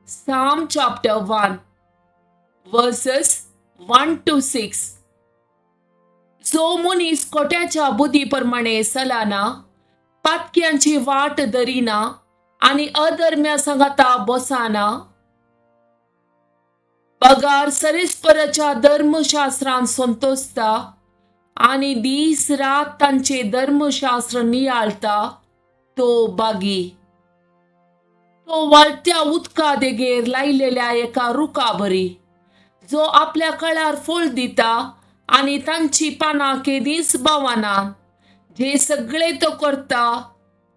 Psalm chapter 1 verses 1 to 6. जो मनीस कोट्याच्या बुद्धी प्रमाणे चलना, पातक्यांची वाट धरिना आनी अधर्म्या सांगाता बसना, बगार सरेस्पराच्या धर्मशास्त्रान संतोषता आनी दीस रात तांचे धर्मशास्त्र नियाळता, तो बागी. तो व्हाळत्या उदका देगेर लायलेल्या एका रुखा बरी, जो आपल्या कळार फळ दिता आनी तांची पानां केदींच बावना. जे सगळे तो करता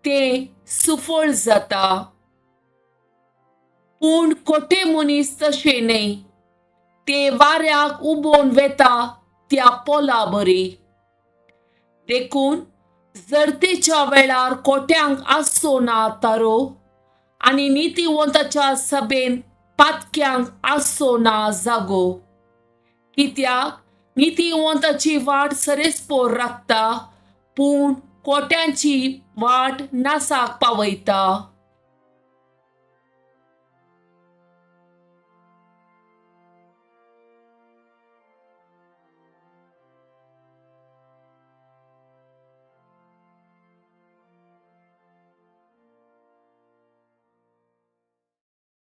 ते सुफळ जाता. पूण खोटे मनीस तशें न्हय, ते वाऱ्याक उबोवन वेता त्या पोला बरी. देखून जरतेच्या वेळार कोट्यांक आसचो ना तारो आनी नितीवंताच्या सभेन पातक्यांक आसचो ना जागो. कित्याक नितीवंताची वाट सरेस्पोर राखता, पूण कोट्यांची वाट नासाक पावयता.